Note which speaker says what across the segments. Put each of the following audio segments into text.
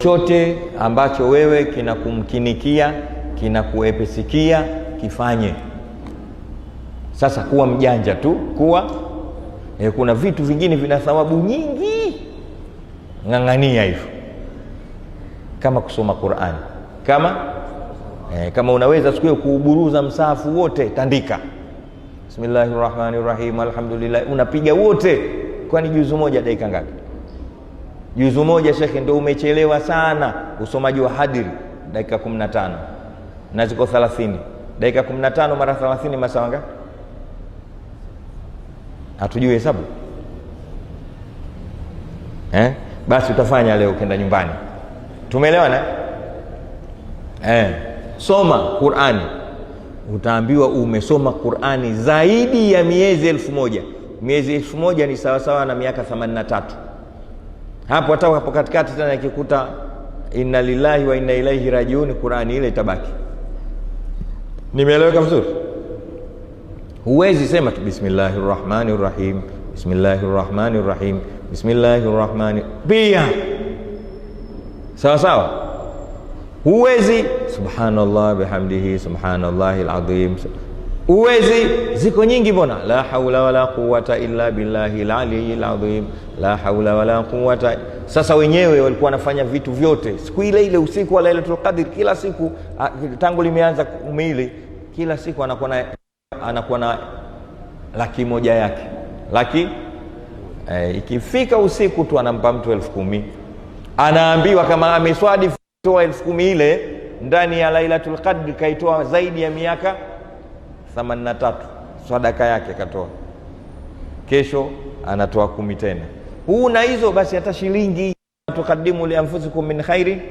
Speaker 1: Chochote ambacho wewe kinakumkinikia, kinakuepesikia, kifanye. Sasa kuwa mjanja tu, kuwa kuna vitu vingine vina thawabu nyingi, ng'ang'ania hivyo, kama kusoma Qur'an, kama kama unaweza siku hiyo kuuburuza msahafu wote, tandika bismillahir rahmanir rahim alhamdulillah, unapiga wote. Kwani juzu moja dakika ngapi? Juzu moja shekhe, ndio umechelewa sana. Usomaji wa hadiri dakika 15 na ziko 30, dakika 15 mara 30 masaa ngapi? Hatujui hesabu eh? Basi utafanya leo ukienda nyumbani. Tumeelewana eh? Soma Qur'ani, utaambiwa umesoma Qur'ani zaidi ya miezi 1000. Miezi 1000 ni sawasawa na miaka 83. Hapo hata hapo katikati tena ikikuta inna lillahi wa inna ilaihi rajiun, Qur'ani ile itabaki. Nimeeleweka vizuri? Huwezi sema tu bismillahir rahmanir rahim, bismillahir rahmanir rahim, bismillahir rahmani pia sawa sawa. Huwezi subhanallah bihamdihi subhanallahil azim, huwezi. Ziko nyingi mbona, la haula wala quwwata illa billahil aliyyil azim, la haula wala quwwata. Sasa wenyewe walikuwa wanafanya vitu vyote siku ile ile usiku wa Lailatul Qadr, kila siku tangu limeanza umili, kila siku anakuwa na laki moja yake laki ikifika usiku tu anampa mtu 10,000. Anaambiwa kama ameswadi toa 10,000 ile ndani ya Lailatul Qadr, kaitoa zaidi ya miaka 83 sadaka yake katoa. Kesho anatoa 10 tena. Huu na hizo basi hata shilingi tukadimu li anfusikum min khairi.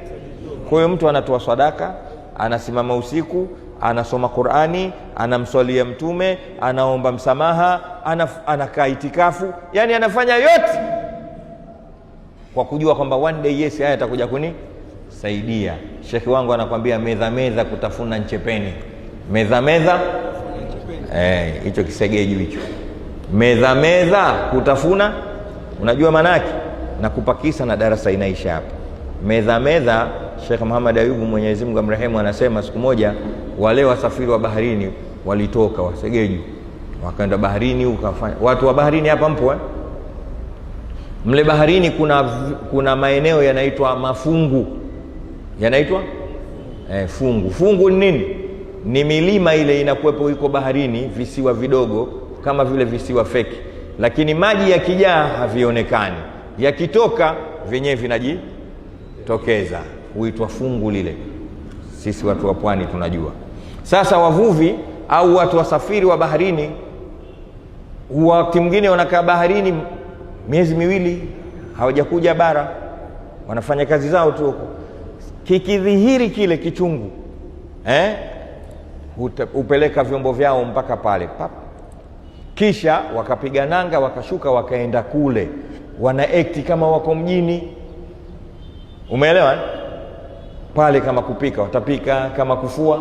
Speaker 1: Kwa hiyo mtu anatoa sadaka, anasimama usiku, anasoma Qur'ani, anamswalia Mtume, anaomba msamaha, anakaa itikafu, yani anafanya yote kwa kujua kwamba one day yes, haya atakuja kunisaidia. Shekhi wangu anakwambia medha medha kutafuna nchepeni, medha medha hicho kisegeju hicho, medha medha kutafuna, unajua maana yake? Na kupakisa na darasa inaisha hapa. Medha medha, Sheikh Muhammad Ayubu Mwenyezi Mungu amrehemu, anasema siku moja wale wasafiri wa baharini walitoka Wasegeju wakaenda baharini, ukafanya watu wa baharini hapa mpo eh? Mle baharini kuna maeneo yanaitwa mafungu, yanaitwa fungu. Fungu ni nini? Ni milima ile inakuwepo iko baharini, visiwa vidogo kama vile visiwa feki, lakini maji yakijaa havionekani, yakitoka vyenyewe vinajitokeza, huitwa fungu lile. Sisi watu wa pwani tunajua. Sasa wavuvi au watu wasafiri wa baharini wakati mwingine wanakaa baharini miezi miwili hawajakuja bara, wanafanya kazi zao tu huko. Kikidhihiri kile kichungu upeleka vyombo vyao mpaka pale pap, kisha wakapiga nanga wakashuka wakaenda kule, wana act kama wako mjini. Umeelewa eh? Pale kama kupika watapika, kama kufua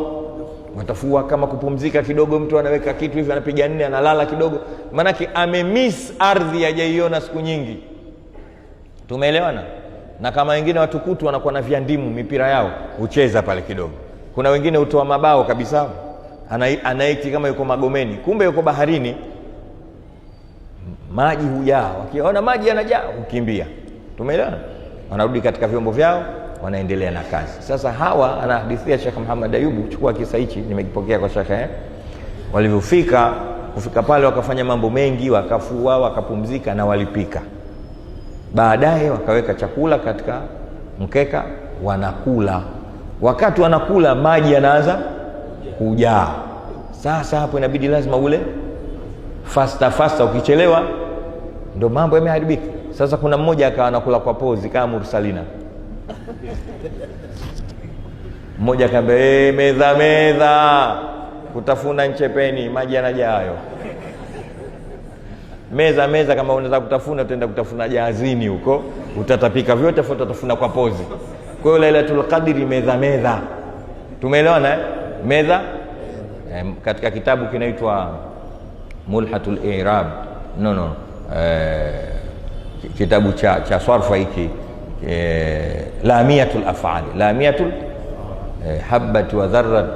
Speaker 1: watafua, kama kupumzika kidogo, mtu anaweka kitu hivi anapiga nne analala kidogo, maanake amemiss ardhi hajaiona siku nyingi. Tumeelewana? Na kama wengine watukutu wanakuwa na vyandimu mipira yao hucheza pale kidogo. Kuna wengine hutoa mabao kabisa, anaiti kama yuko Magomeni, kumbe yuko baharini. Maji hujaa, wakiona maji yanajaa hukimbia. Tumeelewana? Wanarudi katika vyombo vyao, wanaendelea na kazi. Sasa hawa anahadithia Sheikh Muhammad Ayubu, chukua kisa hichi nimekipokea kwa Sheikh Walivyofika kufika pale wakafanya mambo mengi, wakafua, wakapumzika na walipika. Baadaye wakaweka chakula katika mkeka, wanakula. Wakati wanakula maji yanaanza kujaa. Sasa hapo inabidi lazima ule faster faster, ukichelewa ndo mambo yameharibika. Sasa kuna mmoja akawa anakula kwa pozi kama Mursalina. Mmoja akaambia medha medha kutafuna nchepeni, maji yanajaa hayo. Meza meza, kama unaweza kutafuna utaenda kutafuna jahazini huko, utatapika vyote afu utatafuna kwa pozi. Kwa hiyo Lailatul Qadri medha medha. Tumeelewana eh? Medha katika kitabu kinaitwa Mulhatul I'rab, no kitabu cha swarfa hiki lamiatul af'ali, lamiatul habbat wa dharrat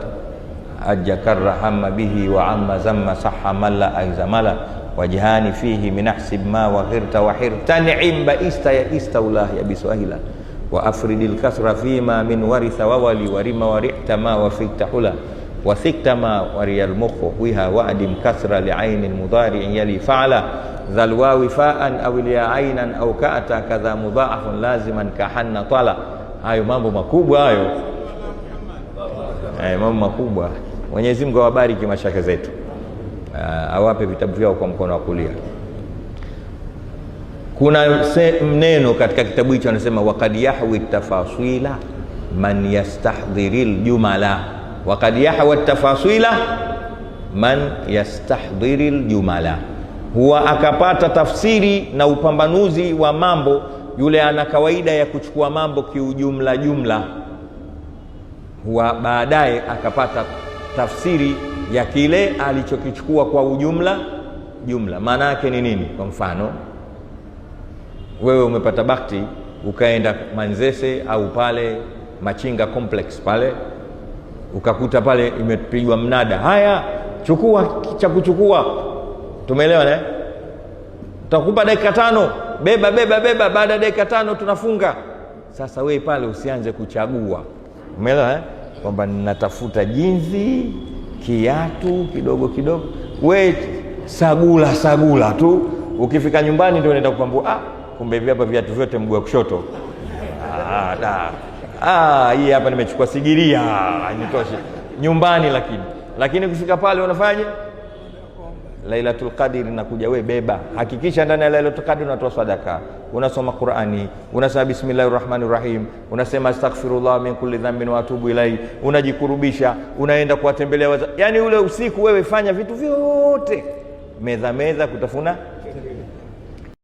Speaker 1: ajja karra hamma bihi wa amma zamma sahha malla aizamala wajhani fihi min ahsib ma wa ghirta wa hirtan'im baista ya istaulah ya biswahila wa afridil kasra fima min waritha wa wali warima warihta ma wa fikta hula wa thikta ma wariyal mukhu wiha wa'dim kasra li'ainin mudhari'in yali fa'ala dhal wawi fa'an aw liya aynan aw ka'ata kadha mudha'afun laziman kahanna tala. Hayo mambo makubwa hayo. Mambo makubwa. Mwenyezi Mungu awabariki mashaka zetu, awape vitabu vyao kwa mkono wa kulia. Kuna neno katika kitabu hicho anasema waqad yahwi tafasila man yastahdhiril jumala, waqad yahwi tafasila man yastahdhiril jumala, huwa akapata tafsiri na upambanuzi wa mambo yule ana kawaida ya kuchukua mambo kiujumla jumla, huwa baadaye akapata tafsiri ya kile alichokichukua kwa ujumla jumla. Maana yake ni nini? Kwa mfano wewe umepata bakti ukaenda Manzese au pale Machinga Complex pale, ukakuta pale imepigwa mnada, haya chukua cha kuchukua, tumeelewa ne? Tutakupa dakika 5, beba beba beba, baada ya dakika 5 tunafunga. Sasa wewe pale usianze kuchagua, umeelewa eh? Kwamba ninatafuta jinzi, kiatu kidogo kidogo, we sagula sagula tu. Ukifika nyumbani ndio unaenda kupambua, ah, kumbe hivi hapa viatu vyote mguu wa kushoto, hii hapa nimechukua sigiria nitoshe nyumbani. Lakini ukifika pale unafanya Lailatul Qadr inakuja, we beba, hakikisha ndani ya Lailatul Qadr unatoa sadaka, unasoma Qur'ani, unasema bismillahirrahmanirrahim, unasema astaghfirullah min kulli dhanbin wa atubu ilai, unajikurubisha, unaenda kuwatembelea wazazi. Yani ule usiku wewe fanya vitu vyote, medha medha kutafuna